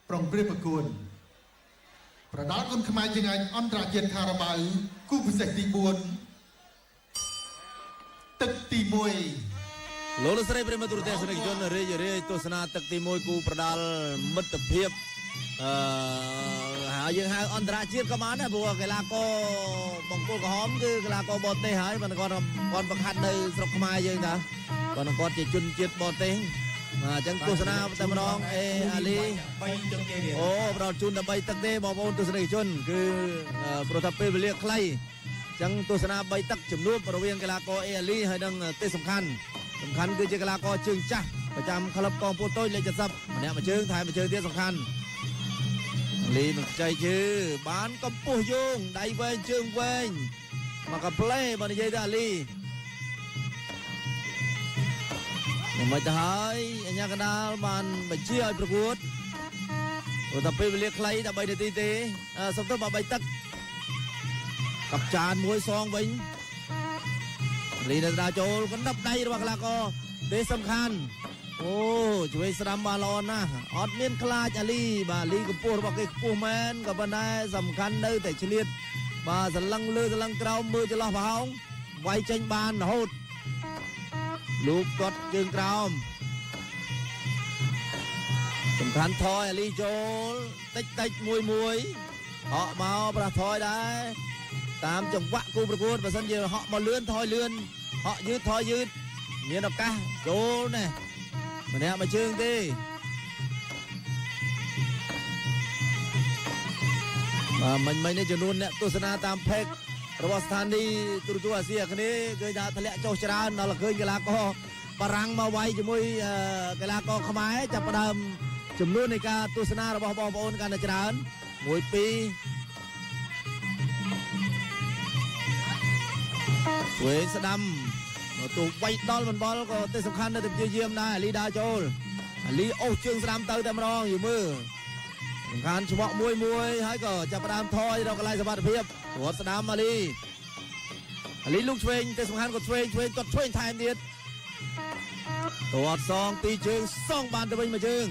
ប្រុងព្រាបប្រកួតប្រដាល់គុនខ្មែរជើងឯកអន្តរជាតិខារ៉ាបាវគូពិសេសទី4ទឹកទី1 លោកលោកស្រីប្រិយមិត្តទូរទស្សនិកជនរាយរាយទស្សនាទឹកទី1គូប្រដាល់មិត្តភាពអឺហើយយើងហៅអន្តរជាតិក៏បានដែរព្រោះកីឡាករបង្គោលក្រហមគឺកីឡាករបរទេសហើយប៉ុន្តែគាត់បង្ហាត់នៅស្រុកខ្មែរយើងតាគាត់ជាជនជាតិបរទេសបាទអញ្ចឹងទស្សនាតែម្ដងអេអាលី 3ទឹកទេ អូផ្ដល់ជូនតែ3ទឹកទេបងប្អូនទស្សនិកជនគឺព្រោះថាពេលវេលាខ្លីអញ្ចឹងទស្សនា3ទឹកជំនួបរវាងកីឡាករអេអាលីហើយនិងទេសសំខាន់សំខាន់គឺជាកីឡាករជើងចាស់ប្រចាំក្លឹបកងពលតូចលេខ70ម្នាក់មួយជើងថែមមួយជើងទៀតសំខាន់លីមិនខ្ចីជើបានកម្ពស់យោងដៃវែងជើងវែងមកកាផ្លេបើនិយាយទៅអាលីមិនទៅហើយអញ្ញាកណ្ដាលបានបញ្ជាឲ្យប្រកួតព្រោះតែពេលវេលាខ្លីតែ3នាទីទេសុំទោសបើ3ទឹកកັບចានមួយសងវិញលីនៅដើរចូលកណ្ដាប់ដៃរបស់កីឡាករទេសំខាន់អូជួយស្ដាំបានល្អណាស់អត់មានខ្លាចអាលីបាទអាលីកម្ពស់របស់គេខ្ពស់មែនក៏ប៉ុន្តែសំខាន់នៅតែឆ្លៀតបាទសន្លឹងលើសន្លឹងក្រោមមើលចន្លោះប្រហោងវាយចេញបានរហូតលោកគាត់ជើងក្រោមសំខាន់ថយអាលីចូលតិចតិចមួយមួយហក់មកប្រាស់ថយដែរតាមចង្វាក់គូប្រកួតបើសិនជាហក់មកលឿនថយលឿនហក់យឺតថយយឺតមានឱកាសចូលណែម្នាក់មួយជើងទេបាទមិញនេះចំនួនអ្នកទស្សនាតាមផេករបស់ស្ថានីយ៍ទូរទស្សន៍អាស៊ីអាគ្នេយ៍គឺថាធ្លាក់ចុះច្រើនដល់ឃើញកីឡាករបារាំងមកវាយជាមួយកីឡាករខ្មែរចាប់ផ្ដើមចំនួននៃការទស្សនារបស់បងប្អូនកាន់តែច្រើន1 2ឆ្វេងស្ដាំមកទូវាយដល់មិនបល់ក៏ទេសំខាន់នៅតែព្យាយាមដែរអាលីដើរចូលអាលីអូសជើងស្ដាំទៅតែម្ដងយូមើលសំខាន់ឆ្មក់មួយមួយហើយក៏ចាប់ផ្ដើមថយរកកន្លែងសុវត្ថិភាពគាត់ស្ដាំអាលីអាលីលូកឆ្វេងទេសំខាន់ក៏ឆ្វេងឆ្វេងគាត់ឆ្វេងថែមទៀតទាត់សងពីរជើងសងបានទៅវិញមួយជើង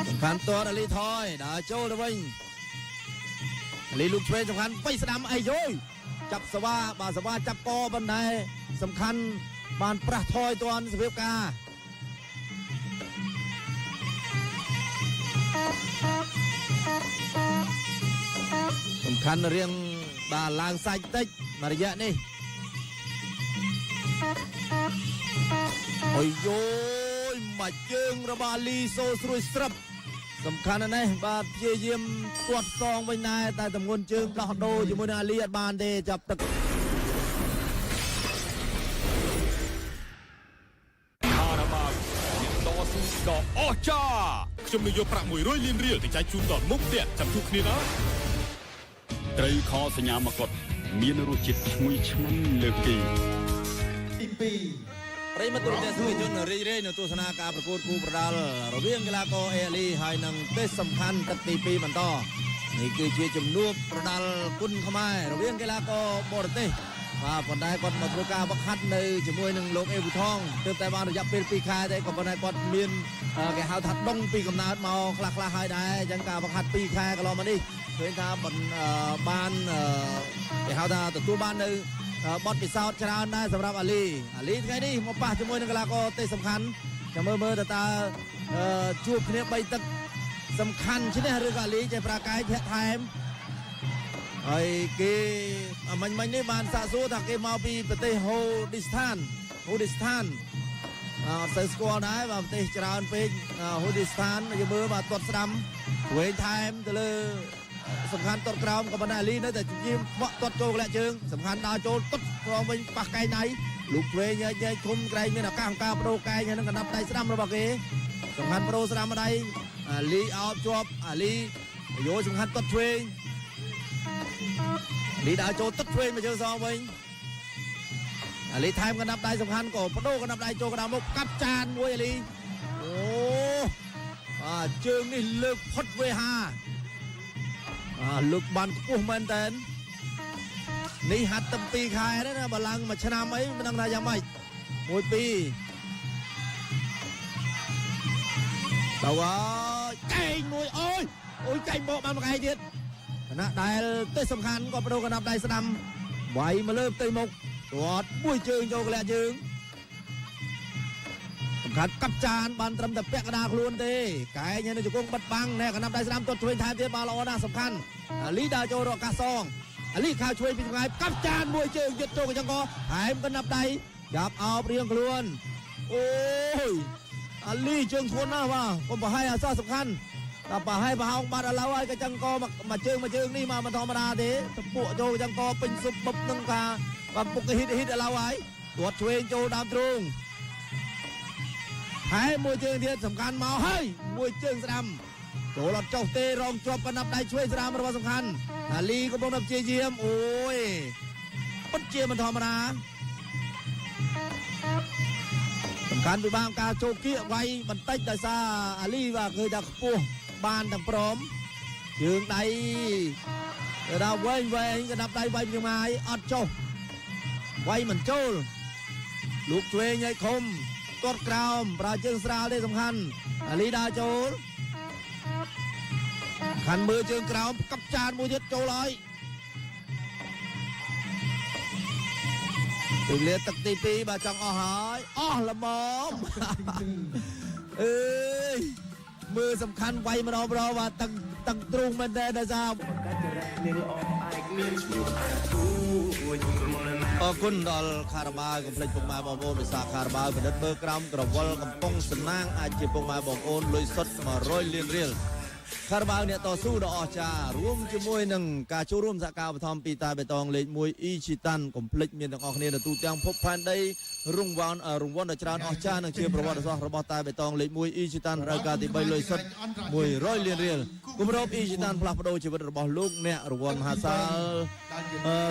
សំខាន់ទាត់អាលីថយដើរចូលទៅវិញអាលីលូកឆ្វេងសំខាន់បៃស្ដាំអីយយចាប់សវ៉ាបាទសវ៉ាចាប់កប៉ុន្តែសំខាន់បានប្រាស់ថយទាន់សភាពការសំខាន់រៀងបាទឡើងសាច់តិចមួយរយៈនេះអុយយយមួយជើងរបស់អាលីសូស្រួយស្រាប់សំខាន់ណាស់នេះបាទព្យាយាមទាត់សងវិញដែរតែទម្ងន់ជើងដោះដូរជាមួយនឹងអាលីអត់បានទេចាប់ទឹក ខារ៉ាបាវអ្នកតស៊ូដ៏អស្ចារ្យខ្ញុំនឹងយកប្រាក់100លានរៀលទៅចែកជូនដល់មុខផ្ទះចាំជួបគ្នាណា ត្រីខសញ្ញាមកុដមានរសជាតិឈ្ងុយឆ្ងាញ់លើសគេ ទី2 ប្រិយមិត្តទូរទស្សនិកជនរីករាយនៅទស្សនាការប្រកួតគូប្រដាល់រវាងកីឡាករអេអាលីហើយនិងទេសសំខាន់ទឹកទី2បន្តនេះគឺជាជំនួបប្រដាល់គុណខ្មែររវាងកីឡាករបរទេសបាទប៉ុន្តែគាត់មកធ្វើការវឹកហាត់នៅជាមួយនឹងលោកអេវូថងទើបតែបានរយៈពេល2ខែទេក៏ប៉ុន្តែគាត់មានគេហៅថាដងពីកំណើតមកខ្លះខ្លះហើយដែរអញ្ចឹងការវឹកហាត់2ខែកន្លងមកនេះឃើញថាបានគេហៅថាទទួលបាននៅបទពិសោធន៍ច្រើនដែរសម្រាប់អាលីអាលីថ្ងៃនេះមកប៉ះជាមួយនឹងកីឡាករទេសសំខាន់ចាំមើលមើលតើជួបគ្នា3ទឹកសំខាន់ឈ្នះឬក៏អាលីចេះប្រាកាយធាក់ថែមហើយគេមិញមិញនេះបានសាកសួរថាគេមកពីប្រទេសហូឌីស្ថានហូឌីស្ថានអត់សូវស្គាល់ដែរបាទប្រទេសច្រើនពេកហូឌីស្ថានយើងមើលបាទទាត់ស្ដាំវែងថែមទៅលើសំខាន់ទាត់ក្រោមក៏ប៉ុន្តែអាលីនៅតែជាខ្វក់ទាត់ចូលក្លាក់ជើងសំខាន់ដើរចូលទាត់ក្រោមវិញប៉ះកែងដៃលូកវែងញែកញែកឃុំក្រែងមានឱកាសអង្គការបដូរកែងហើយនឹងកណ្ដាប់ដៃស្ដាំរបស់គេសំខាន់បដូរស្ដាំដៃអាលីអោបជាប់អាលីយោសំខាន់ទាត់ឆ្វេងអាលីដើរចូលទាត់ឆ្វេងមកជើងសងវិញអាលីថែមកណ្ដាប់ដៃសំខាន់ក៏បដូរកណ្ដាប់ដៃចូលកណ្ដាប់មុខកាប់ចានមួយអាលីអូបាទជើងនេះលើកផុតវេហាលើកបានខ្ពស់មែនតើ នេះហាត់តែ2ខែទេណាបើឡើងមួយឆ្នាំអីមិនដឹងថាយ៉ាងម៉េច1 2ទៅហើយកែងមួយអូយអូយកែងបកបានមួយខែទៀតខណៈដែលទេសសំខាន់ក៏បដូរកណ្ដាប់ដៃស្ដាំវាយមកលើផ្ទៃមុខទាត់មួយជើងចូលកលាក់ជើងសំខាន់កាប់ចានបានត្រឹមតែពាក់កណ្ដាលខ្លួនទេកែងហើយនៅជង្គង់បិទបាំងណែកណ្ដាប់ដៃស្ដាំទាត់ឆ្វេងថែមទៀតបានល្អណាស់សំខាន់អាលីដើរចូលរកកាសងអាលីខៅឆ្វេងពីចម្ងាយកាប់ចានមួយជើងយឹតចូលកញ្ចឹងកថែមកណ្ដាប់ដៃចាប់អោបរៀងខ្លួនអូយអាលីជើងធ្ងន់ណាស់បាទកុំប្រហែលអសោះសំខាន់តែប្រហែលប្រហោងបាត់ឥឡូវហើយកញ្ចឹងកមួយជើងមួយជើងនេះមកមិនធម្មតាទេតពួកចូលកញ្ចឹងកពេញស៊ុបបឹបនឹងការបាទពុកហ៊ីតហ៊ីតឥឡូវហើយទាត់ឆ្វេងចូលដើមទ្រូងហើយមួយជើងទៀតសំខាន់មកហើយមួយជើងស្ដាំចូលអត់ចុះទេរងជាប់កណ្ដាប់ដៃឆ្វេងស្ដាំរបស់សំខាន់អាលីកំពុងតែព្យាយាមអូយពិតជាមិនធម្មតាសំខាន់ពិបាកការចូលគៀកវាយបន្តិចដោយសារអាលីបាទគឺថាខ្ពស់បានទាំងព្រមជើងដៃទៅដល់វែងវែងកណ្ដាប់ដៃវាយពីម៉ាយអត់ចុះវាយមិនចូលលោកឆ្វេងឲ្យឃុំទាត់ក្រោមប្រើជើងស្រាលទេសំខាន់អាលីដើរចូលខាន់មើលជើងក្រោមកាប់ចានមួយទៀតចូលហើយពេលលាទឹកទី2បាទចង់អស់ហើយអស់ល្មមអើយមើលសំខាន់វាយម្ដងម្ដងបាទតឹងតឹងទ្រូងមែនទេដោយសារអរគុណដល់ខារ៉ាបាវកុំភ្លេចពុកម៉ែបងប្អូនវិសាខារ៉ាបាវពិនិត្យមើលក្រោមក្រវិលកំប៉ុងសំណាងអាចជាពុកម៉ែបងប្អូនលុយសុទ្ធ100លានរៀលខារ៉ាបាវអ្នកតស៊ូដ៏អស្ចារ្យរួមជាមួយនឹងការចូលរួមសហការឧបត្ថម្ភពីតាបេតងលេខ1អ៊ីជីតានកុំភ្លេចមានទាំងអស់គ្នានៅទូទាំងភពផែនដីរង្វាន់រង្វាន់ដ៏ច្រើនអស្ចារ្យនឹងជាប្រវត្តិសាស្ត្ររបស់តាបេតងលេខ1អ៊ីជីតានរដូវកាលទី3លុយសុទ្ធ100លានរៀលគម្របអ៊ីជីតានផ្លាស់ប្ដូរជីវិតរបស់លោកអ្នករង្វាន់មហាសាល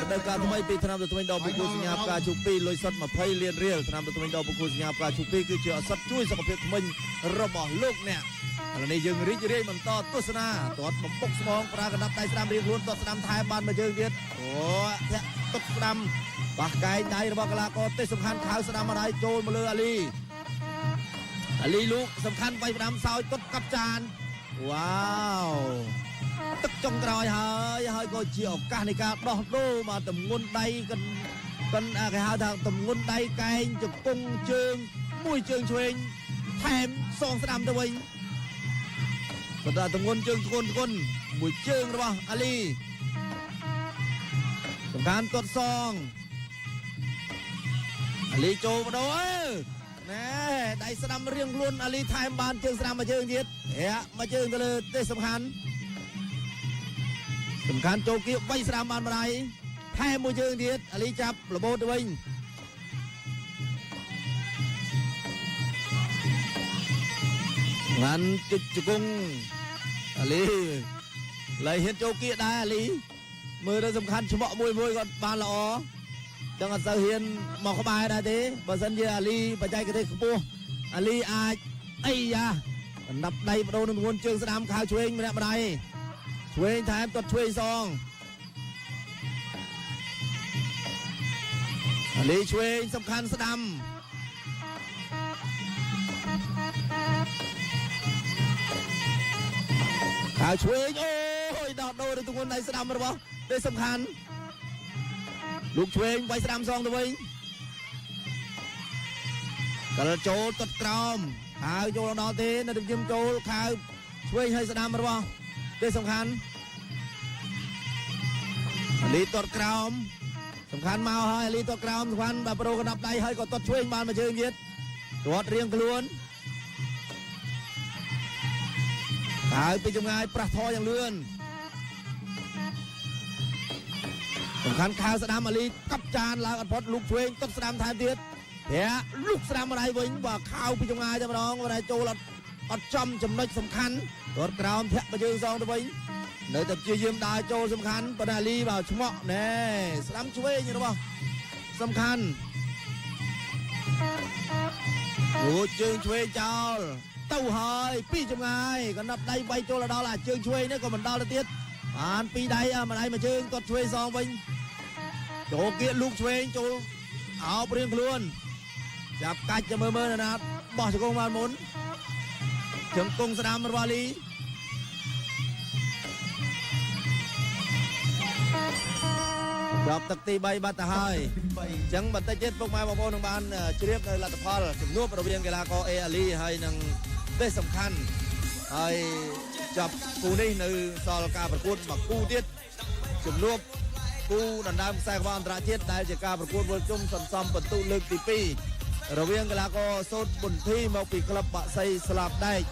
រដូវកាលថ្មីពីឆ្នាំទៅថ្មីដល់បុគ្គលសញ្ញាផ្កាឈូក2លុយសុទ្ធ20លានរៀលឆ្នាំទៅថ្មីដល់បុគ្គលសញ្ញាផ្កាឈូក2គឺជាឱសថជួយសុខភាពធ្មេញរបស់លោកអ្នកឥឡូវនេះយើងរីករាយបន្តទស្សនាទាត់បំពុកស្មងប្រើកណ្ដាប់ដៃស្ដាំរៀងខ្លួនទាត់ស្ដាំថែមបានមួយជើងទៀតអូធាក់ទុកស្ដាំបាសកែងដៃរបស់កីឡាករទេសសំខាន់ខៅស្ដាំម្ដាយចូលមកលើអាលីអាលីលោកសំខាន់វាយផ្ដាំសោយទុតកាប់ចានវ៉ាវទឹកចុងក្រោយហើយហើយក៏ជាឱកាសនៃការដោះដូរមកទម្ងន់ដៃកិនកិនគេហៅថាទម្ងន់ដៃកែងជង្គង់ជើងមួយជើងឆ្វេងថែមសងស្ដាំទៅវិញក៏ដល់ទម្ងន់ជើងធ្ងន់ធ្ងន់មួយជើងរបស់អាលីសំខាន់ទាត់សងអាលីចូលបដូរអើណែដៃស្ដាំរៀងខ្លួនអាលីថែមបានជើងស្ដាំមួយជើងទៀតធាក់មួយជើងទៅលើទេសសំខាន់សំខាន់ចូលគៀបវាយស្ដាំបានម្ដាយថែមមួយជើងទៀតអាលីចាប់របូតទៅវិញងាន់ជិចជង្គង់អាលីឡៃហ៊ានចូលគៀកដែរអាលីមើលទៅសំខាន់ឆ្មក់មួយមួយគាត់បានល្អចឹងអត់សូវហ៊ានមកក្បែរដែរទេបើសិនជាអាលីបច្ចេកទេសខ្ពស់អាលីអាចអីយ៉ាកណ្ដាប់ដៃបដូរនឹងទម្ងន់ជើងស្ដាំខៅឆ្វេងម្នាក់ម្ដាយឆ្វេងថែមទាត់ឆ្វេងសងអាលីឆ្វេងសំខាន់ស្ដាំខៅឆ្វេងអូយដោះដូរនឹងទម្ងន់ដៃស្ដាំរបស់ទេសសំខាន់លោកឆ្វេងវាយស្ដាំសងទៅវិញកលចូលទាត់ក្រោមខៅចូលដល់ទេនៅតែជឹមចូលខៅឆ្វេងហើយស្ដាំរបស់ទេសសំខាន់អាលីទាត់ក្រោមសំខាន់មកហើយអាលីទាត់ក្រោមសំខាន់បាទប្រូកណ្ដាប់ដៃហើយក៏ទាត់ឆ្វេងបានមួយជើងទៀតទាត់រៀងខ្លួនហើយពីចម្ងាយប្រាស់ថយយ៉ាងលឿនសំខាន់ខៅស្ដាំអាលីកាប់ចានឡើងអត់ផុតលូកឆ្វេងទាត់ស្ដាំថែមទៀតធាក់លូកស្ដាំម្ដាយវិញបាទខៅពីចម្ងាយតែម្ដងម្ដាយចូលអត់ចំចំណុចសំខាន់ទាត់ក្រោមធាក់មួយជើងសងទៅវិញនៅតែព្យាយាមដើរចូលសំខាន់ប៉ុន្តែអាលីបាទឆ្មក់ណែស្ដាំឆ្វេងរបស់សំខាន់អូជើងឆ្វេងចោលទៅហើយពីចម្ងាយកណ្ដាប់ដៃវាយចូលដល់អាជើងឆ្វេងនេះក៏មិនដល់ទៅទៀតបានពីរដៃម្ដាយមួយជើងទាត់ឆ្វេងសងវិញ ចូលគៀកលូកឆ្វេងចូលអោបរៀងខ្លួនចាប់កាច់ទៅមើលមើលណាបោះជង្គង់បានមុនជង្គង់ស្ដាំរបស់លីចប់ទឹកទី3បាត់ទៅហើយ ទី អញ្ចឹងបន្តិចទៀតពុកម៉ែបងប្អូននឹងបានជ្រាបនៅលទ្ធផលជំនួបរវាងកីឡាករអេអាលីហើយនឹងទេសសំខាន់ហើយចប់គូនេះនៅសល់ការប្រកួតមួយគូទៀតជំនួបគូដណ្ដើមខ្សែក្បាលអន្តរជាតិដែលជាការប្រកួតវិលជុំសន្សំពិន្ទុលើកទី2រវាងកីឡាករសូតប៊ុនធីមកពីក្លឹបបាក់សីស្លាបដែក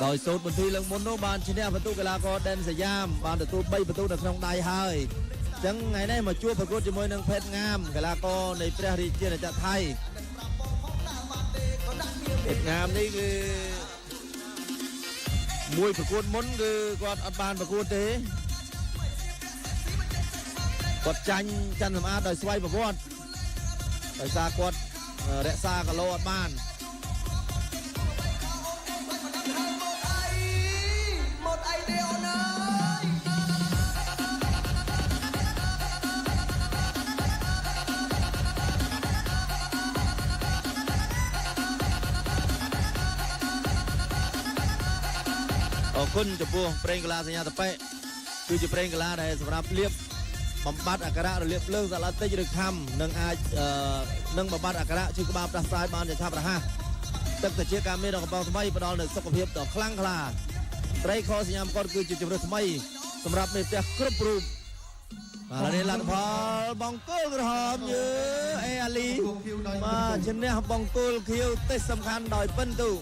ដោយសូតប៊ុនធីលើកមុននោះបានឈ្នះពិន្ទុកីឡាករដេនសយ៉ាមបានទទួល3ពិន្ទុនៅក្នុងដៃហើយអញ្ចឹងថ្ងៃនេះមកជួបប្រកួតជាមួយនឹងភេទងាមកីឡាករនៃព្រះរាជាណាចក្រថៃភេទងាមនេះគឺមួយប្រកួតមុនគឺគាត់អត់បានប្រកួតទេគាត់ចាញ់ច័ន្ទសម្អាតដោយស្វ័យប្រវត្តិដោយសារគាត់រក្សាគីឡូអត់បាន មកអីទេអូនអើយ អរគុណចំពោះប្រេងកាឡាសញ្ញាតប៉េគឺជាប្រេងកាឡាដែលសម្រាប់លាបបំបត្តិអាការៈរលាកភ្លើងសាឡាតិចឬខំនិងអាចនឹងបំបត្តិអាការៈឈឺក្បាលផ្ដាសាយបានជាឆាប់រហ័សទឹកត្រចៀកការមានដល់កំប៉ុងថ្មីផ្ដល់នូវសុខភាពដ៏ខ្លាំងក្លាត្រីខសញ្ញាមកុដគឺជាជម្រើសថ្មីសម្រាប់មេផ្ទះគ្រប់រូបបាទនេះលទ្ធផលបង្គោលក្រហមយឺអេអាលី 2បង្គោលខៀវដោយ បាទឈ្នះបង្គោលខៀវទេសសំខាន់ដោយពិន្ទុ។